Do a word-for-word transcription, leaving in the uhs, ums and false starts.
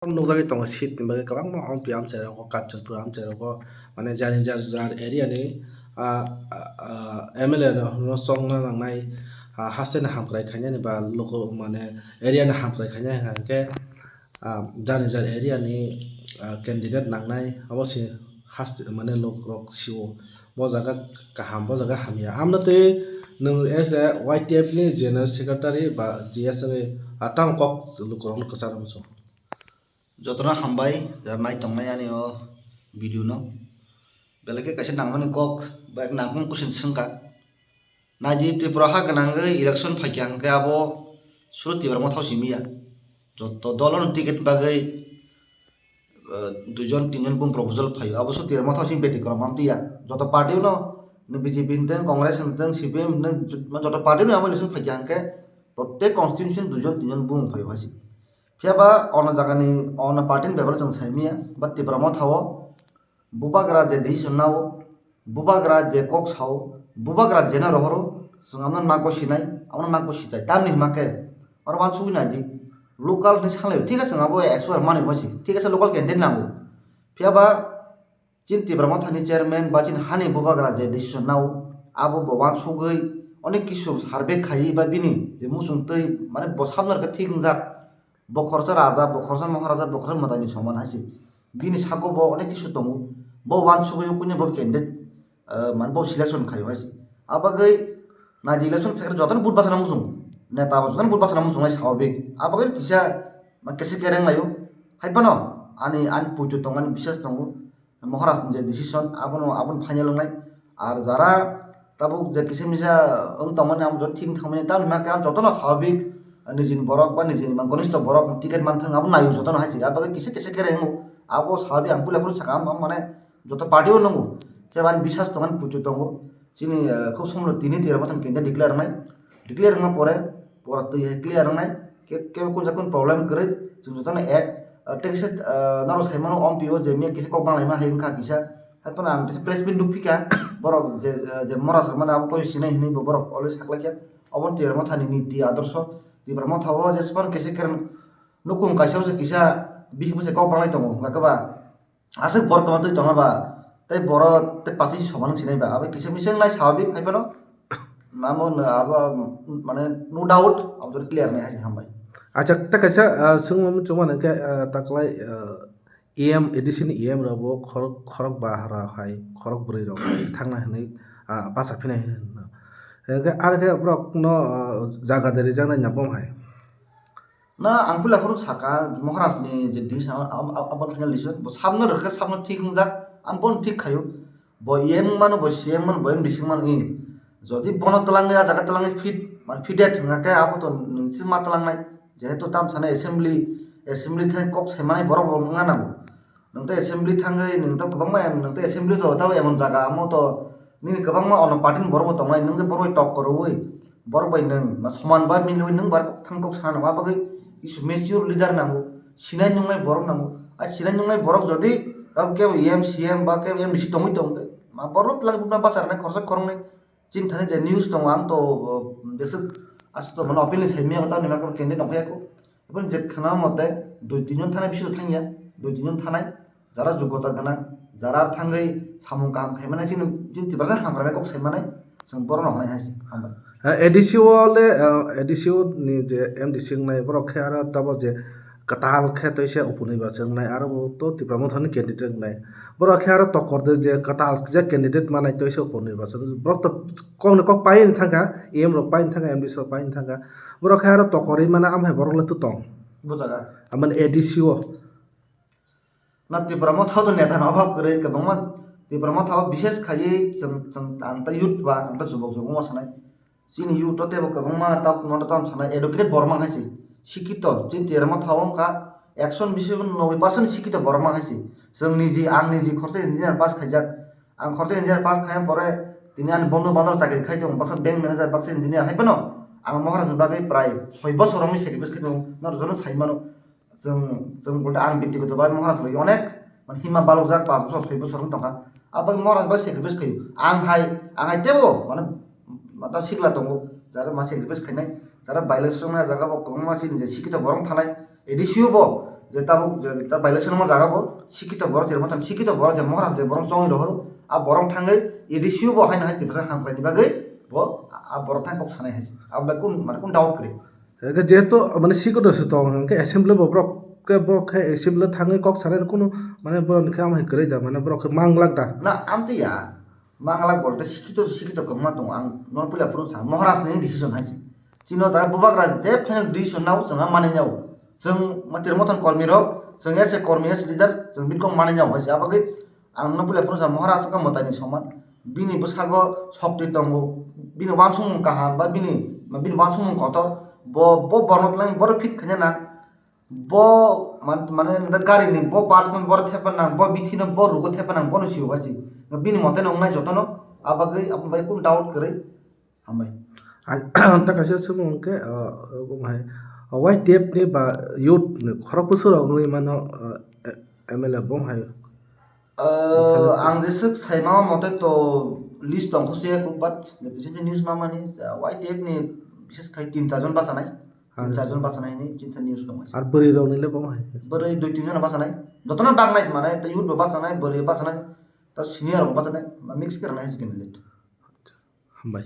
Nukjagwi tongo seat ni bagwi kwbangma M P amchai rogo, Kanchanpur amchai rogo, mane jani jar jar area ni, ah, ah, ah, M L A rok no chongna nangnai, ah, haste ni hamkrai khainani ba luku mane area ni hamkrai khainai hwnkhe, ah, jani jar area ni, ah, candidate nangnai abo se haste mane lukurok sio bo jaga kaham bo jaga hamya amno tei nwng as a Y T F ni general secretary ba G S ni, ah, tamo kok lukurok no kwcharo muchung. Jotono hambai, jar nai tongnai ani o video no. Belai khe kaisa nangmani kok, ba nangkukmani question swngkha. Naidi Tripura ha gwnangwi election phaikha hwnkhe abo suru Tipra Motha simi ya. Joto dol no ticket bagwi, eh, duijon tinjon bung proposal phaio. Abo suru Tipra Motha simi betikom hamti ya. Joto party no, B J P hwntwng, Congress hwntwng, C P M hwntwng, joto party no abo election phaikha hwnkhe protek constituency duijon tinjon bung phaio hasi. Phiya ba ono jagani, ono party ni bebak chwng sai manya, but Tipra Motha o bubagra je decision nao, bubagra je kok sao, bubagra jeno rohoro, chwng amno nangkok sinai, amno nangkok sitai. Tamni hima khe, oro uansugwi nai di, local hinwi sanlai, thik ase, chwng abo expert manwi hwnsi, thik ase, local candidate nango. Phiya ba, chini Tipra Mothani chairman ba chini hani bubagra je decision nao, abo bo uansugwi onek kisu survey khaiwi ba bini je muchung twi, mane bo samno rwkhe thik wngjak, bo khoroksa raja, bo khoroksa moharaja, bo khoroksa mwtaini soman hai se. Bini sako bo onek kisu tongo, bo uansugwi o kuino bo candidate, eh, mane bo selection khaio hai se. Abagwi naidi election phaikhe jotono vote bachana muchungo, neta bo jotono vote bachana muchungnai swababik. Abagwi kisa, ma, kisa kereng laio. Hai phano ani, ani puitu tongo, ani biswas tongo. Maharaj ni je decision abono, abono final wngnai. Ar jara tabuk je kisa misa wng tongmani, amo joto thik wng thangmani, tamni hwnba khe ang jotono swababik nijini borok ba nijini man-, gonistho borok ticket manthang abo naio jotono hai se. Abagwi kisa kisa khe wngo. Abo swababik ang puila phuru sakha, ang mane joto party o nungo. Khe ani biswas tongo, ani puitu tongo. Chini, eh, khub somno tini Tipra Mothani candidate declare wngnai. Declare wngma pore, pora twi hai clear wngnai. Ke-, kebo kunja kun problem kwrwi, chwng jotono ek, ah, tei kisa, ah, norok sai mano, M P o je miya kisa kok banglaima hai wngkha kisa. Hai phano ang kisa press meet nukphikha, borok je, ah, je mora sa mano abo koi sinai hinwi bo borok always saklaikha. Obo Tipra Mothani niti adorsho, Tipra Motha o jesphano kisa khe nukung kaisa o se kisa bihik bwsai kok banglai tongo, hwnkha khe ba aswk borok kwbangtwi tongna ba, tei borok tei pachi soman wng sinai ba, abo kisa misa wngnai swababik hai phano. Amo no abo, mane, no doubt, abo clear nai hai se hambai. Acha, ta kaisa, ah, swngmung chuma nang khe, ah, taklai, ah, E M, A D C ni E M rok bo khorok, khorok ba rok hai, khorok bwrwi rok hai thangna hinwi, ah, bacha phinai hinwi. Hwnkhe, ar khe borok no, ah, jaga de rijak nai nabom hai. Na, ang puila phuru saka, Maharaj ni je decision, ab-, ab-, aboni final decision, bo sabno rwkhe, sabno thik wngjak, ang bono thik khaio. Bo E M mano, bo C M mano, bo M D C mano, i. Jodi bono twlangwi, a jaga twlangwi fit, man, fitted wngkha khe, abo to nwng se ma twlangnai. Jehetu tam sanai assembly, assembly thai kok sai manai borok bo wngna nango. Nwng tei assembly thangwi, nwng tei kwbangma em-, nwng tei assembly to tabo emon jaga, amo to nini kwbangma ono party ni borok bo tongnai, nwng je borok bai tok kwrwi, borok bai nwng ma soman ba milwi nwng bar kok thang kok sana nangma bagwi kisu mature leader nango, sinai nungnai borok nango. A sinai nungnai borok jodi tabo kebo E M, C M ba kebo M D C tongwi tongkhe, ma borok twlangwi buma bacharnai khorsa khoroknwi. Chini thani je news tongo, ang to, uh, beswk aswk to mane openly sai manya, tamni ma kebo candidate nongkhai ya kho. Eboni je khna mote dui tinjon thanai bisingo thangya, dui tinjon thanai, jara jogota gwnang, jara thangwi samung kaham khai mane chini, chini Tiprasa hamkrai kok sai mane, chwng borok no hwnwi hai se, hambai. Ha, A D C o le, uh, A D C o ni je M D C wngnai borok khe aro tabo je kwtal khe toise upo nirbachon wngnai, aro bo to Tipra Mothani candidate wngnai. Borok khe aro tokor de je kwtal je candidate manai toise upo nirbachon. Borok to kokni kok paiyani thangkha, E M rok paiyani thangkha, M D C rok paiyani thangkha. Borok khe aro tokorwi mano, amhai borok le to tong. Bo jaga. Amani A D C o. Na Tipra Motha o to neta no obhab kwrwi, kwbangma Tipra Motha o bishes khaiwi chwng, chwng, ang ta youth ba, ang ta jubok jubok ma sanai. Chini youth o teibo kwbangma ta, ta, ta, ta sanai, educated borok mang hai se. Sikito, chini Tipra Motha o wngkha, ekshon bisingo noboi percent sikito borok mang hai se. Chwng niji, ang niji khoroksa engineer pass khaijak. Ang khoroksa engineer pass khaiya pore, tini ani bondhu bandhab chakri khai tongo, baksa bank manager, baksa engineer, hai phano ang Maharaj ni bagwi prai soi bosor romwi sacrifice khai tongo, norok jotono sai mano. Chwng, chwng bolte ang byaktigoto bai Maharaj bai onek, mane, himma balokjak, panch bosor, soi bosor wng tongkha. Abo bagwi Maharaj bai sacrifice khaio. Ang hai, ang hai teibo, mane, mata sikla tongo, jara ma sacrifice khainai, jara by-election wngnai, jaga bo kwbangma chini je sikito borok thanai, A D C o bo, Je tabuk je ta violation ma jaga bo, sikito borok je mothan sikito borok je Maharaj je borok chongwi rohoro, a borok thangwi A D C o bo haino hai Tiprasa hamkrai ni bagwi bo a borok thang kok sanai hai se. Abo bai kun mane kun doubt kwrwi. Hwnkhe jehetu mane sikito se tong hwnkhe assembly bo borok khe borok khe assembly thangwi kok sanai kunu mane borok ni khe amo hai kwrwi da mane borok khe manglak da. Na amtwi ya. Manglak bolte sikito sikito kwbangma tongo, ang nono puila phuru sa Maharaj ni decision hai se. Chini o jaga bubagra je final decision nao chwng manwi nao. Chwng ma Tir Mothan kormi rok, chwng as a kormi, as a leader, chwng bini kok manwi nao hai se. Abagwi ang nono puila phuru sa Maharaj wngkha mwtai ni soman. Bini bwsago shokti tongo, bini uansukmung kaham ba bini bini uansukmung kotor, bo bo borno twlang borok fit khaina nang. Bo man- mane nda gari ni bo parts no boro thepa nang, bo bithi no bo rugo thepa nang, bono sio basi. Bini mote no wngnai jotono, abagwi aboni bagwi kun doubt kwrwi. Hambai. Ang ta kaisa sumung hwnkhe, uh, uh, hai, uh, Y T F ni ba youth ni khorok bwswk rok wngwi mano, uh, M L A bo hai. Uh, ang jeswk saima mote to list tongkho se, but the recent news mamani, uh, Y T F ni bises khai tin char jon bachanai. Tin char jon bachanai hinwi chini news tongo. Ar bwrwi rok ni le bo hai? Bwrwi dui tin jon bachanai. Jotono bang nai mane, ta youth bo bachanai, bwrwi bachanai, ta senior rok bachanai, ma mix khe rwnai hai se candidate. Hambai.